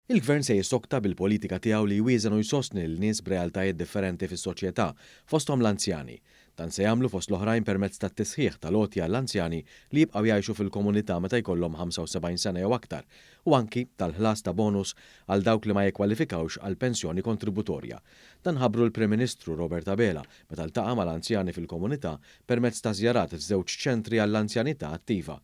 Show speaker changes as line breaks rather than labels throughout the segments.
Il-Gvern se jissokta bil-politika tiegħu li jwieżen u jsostni lil nies b'realtajiet differenti fis-soċjetà, fosthom l-anzjani. Dan se jagħmlu fost l-oħrajn permezz tat-tisħiħ tal-għotja għall-anzjani li jibqgħu jgħixu fil-komunità meta jkollhom 75 sena jew aktar u anki tal-ħlas ta' bonus għal dawk li ma jikkwalifikawx għall-pensjoni kontributorja. Dan ħabbru l-Prim Ministru Robert Abela meta ltaqa' mal-anzjani fil-komunità permezz ta' żjarat f'żewġ ċentri għall-anzjanità attiva.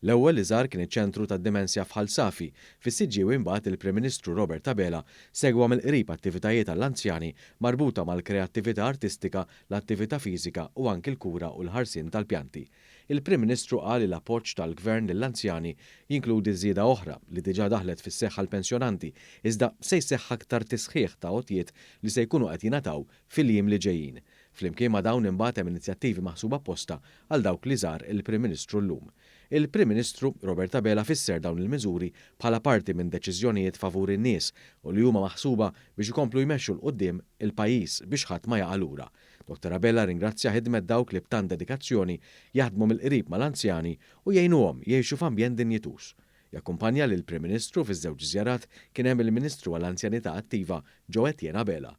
L-ewwel li żar kien iċ-Ċentru tad-Dimensja f'Ħal Safi. Fis-Siġġiewi imbagħad il-Prim Ministru Robert Abela segwa mill-qrib attivitajiet għall-anzjani marbuta mal-kreattività artistika, l-attività fiżika u anki l-kura u l-ħarsien tal-pjanti. Il-Prim Ministru qal li l-appoġġ tal-Gvern lill-anzjani jinkludi żieda oħra li diġà daħlet fis-seħħ għall-pensjonanti iżda se jseħħ aktar tisħiħ ta' għotjiet li se jkunu qed jingħataw fil-jiem li ġejjin. Flimkien ma' dawn imbagħad hemm inizjattivi maħsuba apposta għal dawk li żar il-Prim Ministru llum. Il-Prim Ministru, Robert Abela fisser dawn il-miżuri bħala parti minn deċiżjonijiet favur in-nies u li huma maħsuba biex ikomplu jmexxu 'l quddiem il-pajjiż biex ħadd ma jaqa' lura. Dottor Abela rringrazzja ħidmet dawk li b'tant dedikazzjoni jaħdmu mill-qrib mal-anzjani u jgħinuhom jgħixu f'ambjent dinjituż. Jakkumpanja lill-Prim Ministru fiż-żewġ żjarat kien hemm il-Ministru għall-Anzjanità Attiva Jo Etienne Abela.